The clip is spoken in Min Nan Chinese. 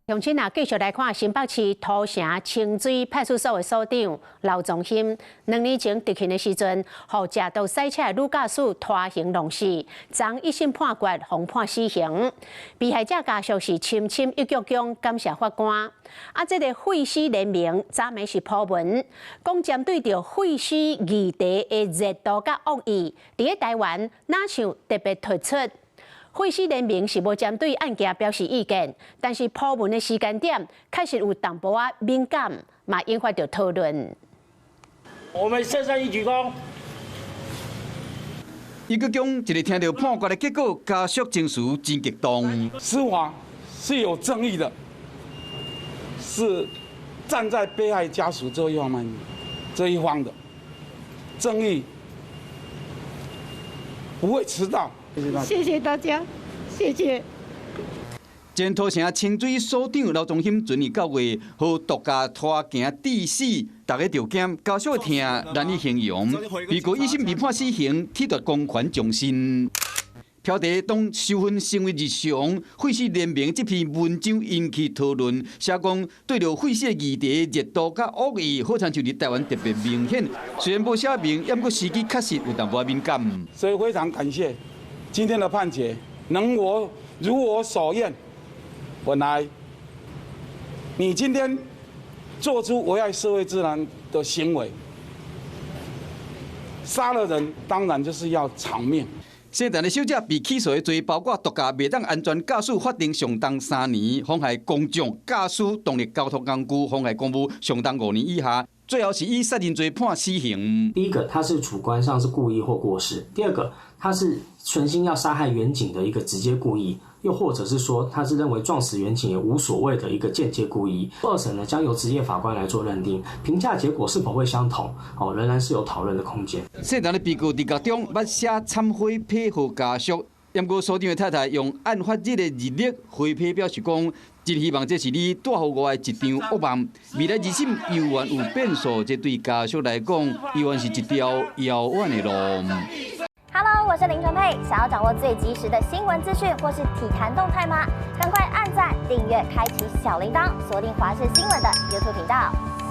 鄉親啊，繼續來看新北市土城清水派出所的所長劉宗興，2年前執勤的時陣，予食毒賽車的女駕駛拖行弄死，昨一審判決，予判死刑。被害者家屬是深深一鞠躬感謝法官。啊，這个廢死聯盟昨暝是鋪文，講針對著廢死議題的熱度佮惡意，佇咧台灣若像特別突出。廢死聯盟是無針對案件表示意見，但是鋪文的時間點確實有淡薄仔敏感，嘛引發著討論。我們深深一鞠躬。一鞠躬，一个聽著判決的結果，家屬情緒真激動。司法是有正義的，是站在被害家屬這一方面這一方的，正義不會遲到。謝謝大家，謝謝。前土城清水所長劉宗興前年9月，予毒駕拖行致死，大家著驚，家屬的疼難以形容。被告一審被判死刑，褫奪公權終身。標題當收分成為日常，廢死聯盟這篇文章引起討論，寫講對著廢死的議題熱度佮惡意，好親像佇台灣特別明顯。雖然無寫明，毋過時機確實有淡薄仔敏感。所以非常感謝今天的判決，能我如我所願。本來你今天做出危害社會治安的行為，殺了人，當然就是要償命。姓陳的小姐被起訴的罪包括毒駕、袂當安全駕駛，法定上重3年；妨害公眾駕駛動力交通工具、妨害公務上重5年以下。最後是以殺人罪判死刑。第一個，他是主觀上是故意或過失；第二個，他是存心要殺害員警的一個直接故意，又或者是說他是認為撞死員警也無所謂的一個間接故意。二審呢將由職業法官來做認定，評價結果是否會相同？哦，仍然是有討論的空間。姓陳的被告佇獄中捌寫懺悔批予家屬，毋過所長的太太用案發日的日曆回批表示講，真希望這是你帶予我的一場噩夢。未來二審猶原有變數，這對家屬來講，猶原是一條遙遠的路。 Hello，我是林純佩，想要掌握最及時的新聞資訊或是體壇動態嗎？趕快按讚、訂閱、開啟小鈴鐺，鎖定華視新聞的 YouTube 頻道。